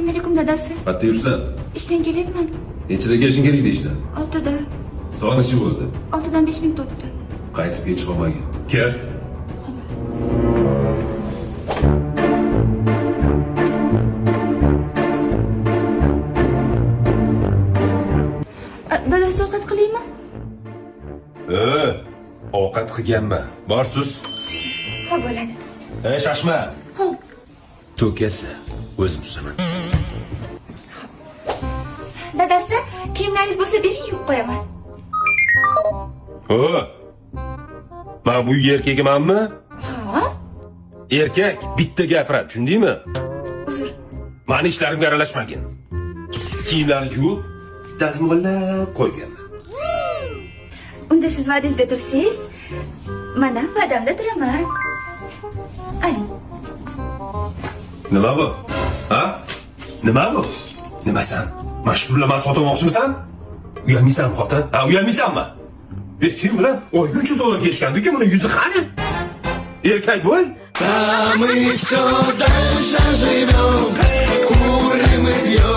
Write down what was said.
Assalomu alaykum, dadasi. Qayerda yursan? Ishdan kelyapman. Nechida kelishing kerak edi ishdan? 6da. Soat necha bo'ldi? 6dan 5 minut o'tdi. Qaytib kech qolmagin. Kir. Dadasi, ovqat qilaymi? E, ovqat qilganman. Borsiz. Ha, bo'ladi. E, shoshma. Xo'p. To'kasi. O'zim suzaman. Dadasi, kiyimlaringiz bo'lsa bering, yuvib qo'yaman. O! Men bu uyga erkagimanmi? Ha? Erkak bitta gapiradi, tushundingmi? Uzr. Mani ishlarimga aralashmagin. Kiyimlarni yuvib, dazmollab qo'yganman. Unda siz va'dangizda tursangiz, man ham va'damda turaman. Oling. Nima bu? Ha? Nima bu? Nimasan? Mana shu bilan meni sotmoqchimisan? Uyalmaysanmi, xotin? Ha, uyalmaysanmi? E, sen bilan oyga 300 dollar kelishgandik-ku, buni yuzi qani? Erkak bo'l. А мы все дальше живем, курим и пьем.